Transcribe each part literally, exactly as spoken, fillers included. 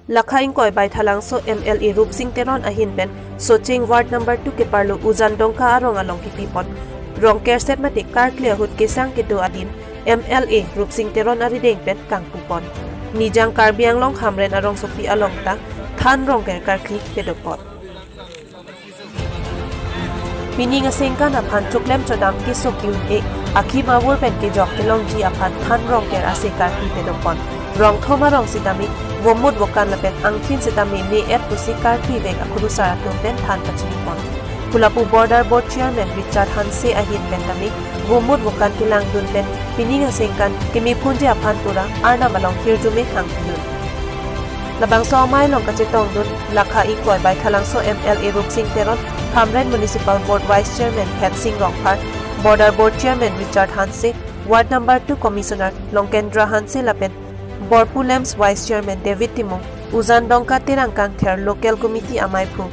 Lakha ingkoi Baithalangso M L A Rupsing Teron ahin pen Socheng Ward number two keparlo Ujan Dongka arong along kipipon Rongker set mate karkli ahut kesang kedo adin M L A Rupsing Teron arideng pen kangpupon. Nijang Karbi Anglong Hamren arongsopi along ta than Rongker karkli pedopon. Pining asengkan aphan choklem chodam keso ki-un-e, akhim avur pen kejok kelongji aphan than Rongker ase karkli pedopon. Rongthom arong sitame vomut vokan lapen angthin sitame me-et pusi karkli vek akurusar atum pen than pachinipon. Phulapu Border Board Chairman Richard Hanse ahin pen tame vomut vokan kelangdun pen pining asengkan kemephunji aphan pura Arnam along hirjume hangdun. Labangso amei along kachetongdun Lakha ingkoi Baithalangso M L A Rupsing Teron, Hamren Municipal Board Vice Chairman Hetsing Rongphar, Border Board Chairman Richard Hanse, Ward number two Commissioner Longkendra Hanse lapen Borpu LAMPS Vice Chairman David Timung, Ujan Dongka Terang Kangther Local Committee ameiphu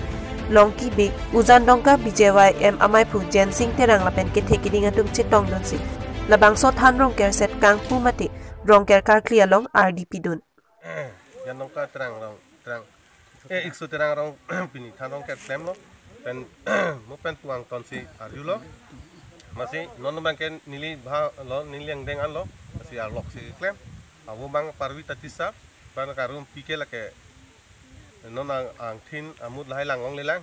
Longki Bey, Ujan Dongka B J Y M ameiphu Jensing Terang lapen kethe keding atum chetongdunsi labangso than Rongker set kangpu mate Rongker karkli along ardi pidun. Jan Dongka Terang rong, Terang. Eh, iksu Terang rong pini than Rongker klemlo. Pen mo pen puang tonsi arjulo. Masi non abangke neli bhalo, neli angdeng anlo. Masi arlok si klem. Avo abang parvi tatisa. Pen karum pike lake non ang, angthin amut lahai langlonglelang.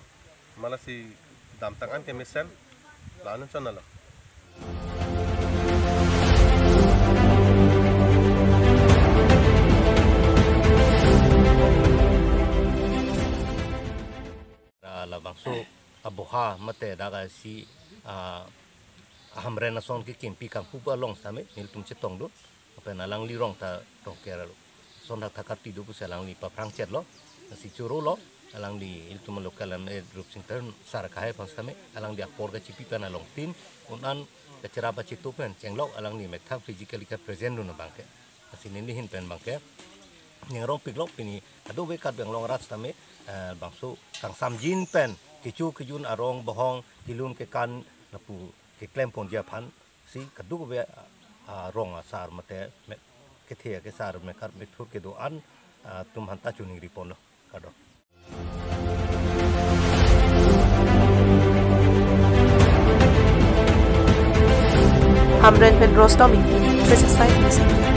Malasi damtang an kemesen. La-an chonalo. Ra labangso aboha mate dak asi, ah, Hamren ason kekimpi kangpu along sitame nelitum chetongdun. Pen alangli rong ta Rongker ason dak thakarti do pusi alangli paphrang chetlo. Si chorolo, alangli ilitum local M L A Rupsing Teron sar kahai aphan sitame, alangli apor kachipi pen along tin, un-an kacherap achitu pen chenglok, alangli methang physically ka present dun abangke. Asi neli ahin pen abangke ning rong piklok pini ado be Karbi Anglong arat sitame, eh, bangso kangsamjin pen kecho kejun arong bohong kelun kekan lapu keklemponji aphan si kadokave, ah, rong asar mate me-, kethe kesar mekar methur kedo-an, ah, atum aphanta choningriponlo. Kardom. Hamren pen Rostom Ingti, three six five News.